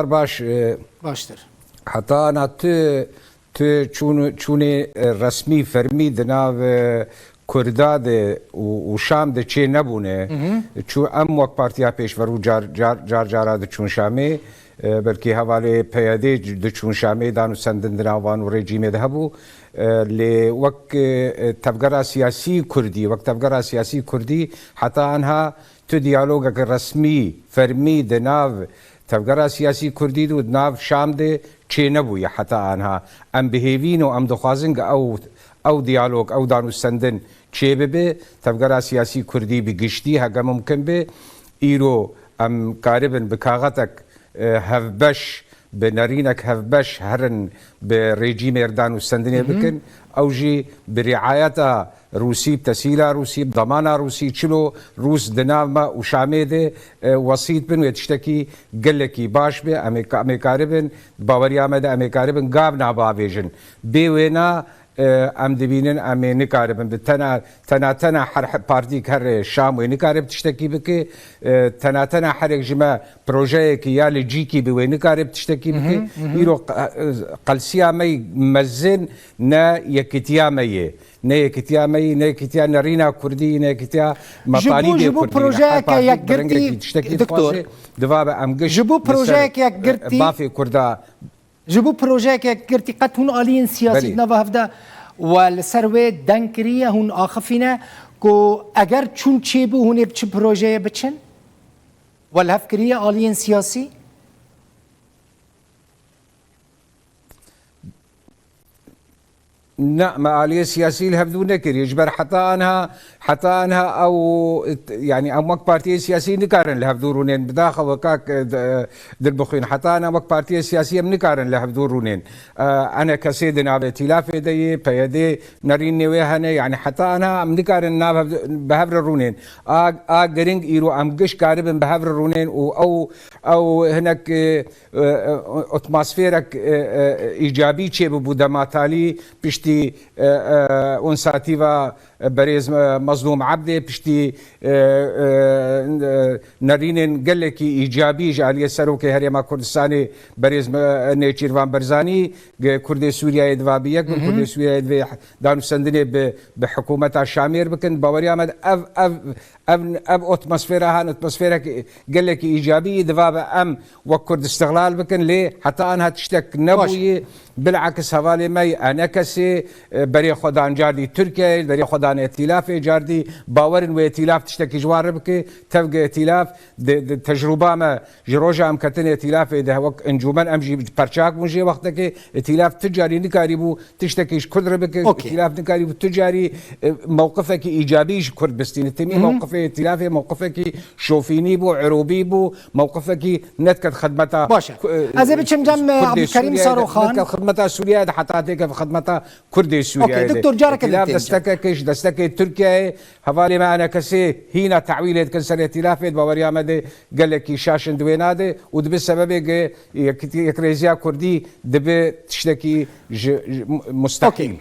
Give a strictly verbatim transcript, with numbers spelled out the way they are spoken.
Baş, e, Baştir. Heta ana tu, tu çûn-, çûnê, e, resmî, fermî di nav, e, Kurda de û, û Şam de çê nebûne. Çû em wek Partiya Pêşverû car, car, car cara diçûn Şamê, e, belkî hevalê P Y D diçûn Şamê, dan û sendin di nav wan û rejîmê de hebû. E, lê wek, e, tevgera siyasî Kurdî, wek tevgera siyasî Kurdî heta anha tu diyalogeke resmî, fermî di nav tevgera siyasî Kurdî de û di nav Şam de çênebûye heta anha. Em bi hêvî ne û em dixwazin ku ew, ew diyalog, ew danûstendin çêbibe. Tevgera siyasî Kurdî bi giştî heke mumkin be, îro em karibin bi kaxetek, e, hevbeş, bi nerînek hevbeş herin bi rejîmê re danûstendinê bikin. Ew jî bi riayeta Rûsî, bi tesîla Rûsî, bi demana Rûsî, çilo Rûs di nav me û Şamê de, e, wesît bin, wê tiştekî gelekî baş be. Em ê ka-, em ê karibin, baweriya me de em ê karibin gav nabavêjin. Bê wêna, e, em dibînin em ê nikaribin. Bi tena, tena, tena her, her partîk here Şam wê nikarib tiştekî bike. E, tena, tena herek ji me projeyekî ya li cîkî bi wê nikarib tiştekî bike. Îro q-, e, qelsiya me yî mezin ne yekitiya me yê. Ne yekitiya me yî, ne yekitiya nerîna Kurdî, ne yekitiya metanîbê Kurdî. Ji bo, ji bo projeyeke yekgirtî, tiştekî diktor, dixwaze, diva be em giş ji bo projeyeke yekgirtî, bafê Kurda. Ji bo projeyeke yekgirtî qet hûn aliyên siyasî di nava hevde we li ser wê deng kiriye, hûn axifîne ku eger çûn çêbû hûn ê bi çi projeyê biçin? We li hev kiriye aliyên siyasî? Na, me aliyê siyasî li hevdû nekiriye. Ji ber heta anha, heta anha ew, yani em wek partiyê siyasî nikarin li hevdû rûnên. Bidaxewe kak, e, d-, e, Dilbixwîn. Heta anha wek partiyê siyasî em nikarin li hevdû rûnên. E, ENKSê di navê tîlafê de ye, P Y D nerînê wê hene. Yani heta anha em nikarin nav hev-, bi hev re rûnên. A, a giring îro em giş karibin bi hev re rûnên û ew, ew hinek, e, e, e, atmosferek, e, e, îcabî çêbibû dema talî piştî, e, e, însiyatîva, e, berêz, e, Mezlûm Ebdê, piştî, e, e, e, nerînên gelekî îcabî ji aliyê Serokê Herêma Kurdistanê berêz, e, Nêçîrvan Berzanî, ge Kurdê Sûriyeyê diva bi yek bin, Kurdê Sûriyeyê divê danûstendinê bi, bi hikûmeta Şamê re bikin. Baweriya me de ev, ev, ev, ev atmosfera han, atmosferek gelekî îcabî yî, diva be em wek Kurd îstixlal bikin, lê heta anha tiştek nebûyî. Bilakis hevalê me yî ENKSê, e, berê xwe dan cardî Tirkiyeyê, berê xwe dan îtîlafê cardî. Bawerin wê îtîlaf tiştekî ji wan re bike. Tevge îtîlaf di, di tecrûba me ji roja em ketin îtîlafê de wek encûmen em jî perçak bûn jê wextekê. Îtîlaf tu carî nikarîbû tiştekî ji Kurd re bike. Îtîlaf nikarîbû tu carî, e, mewqifekî îcabî ji Kurd bistîne. Temî mewqifê îtîlafê mewqifekî şofînî bû, irûbî bû, mewqifekî nediket xidmeta Ku-, e, Ez ê biçim cem, e, Kurdê Abdulkerîm Sûriyeyê de, Saroxan. Nediket xidmeta Sûriyeyê de heta têkeve xidmeta Kurdê Sûriyeyê de. Doktor, careke din Îtîlaf destekek ji destekê Tirkiyeyê, hevalê me ENKSê hîna tehwîlê dikin ser îtîlafê, di baweriya me de gelekî şaş in di wêna de û dibe sebebê ge yek-, yekrêziya Kurdî dibe tiştekî ji, ji mu-, mustehîl.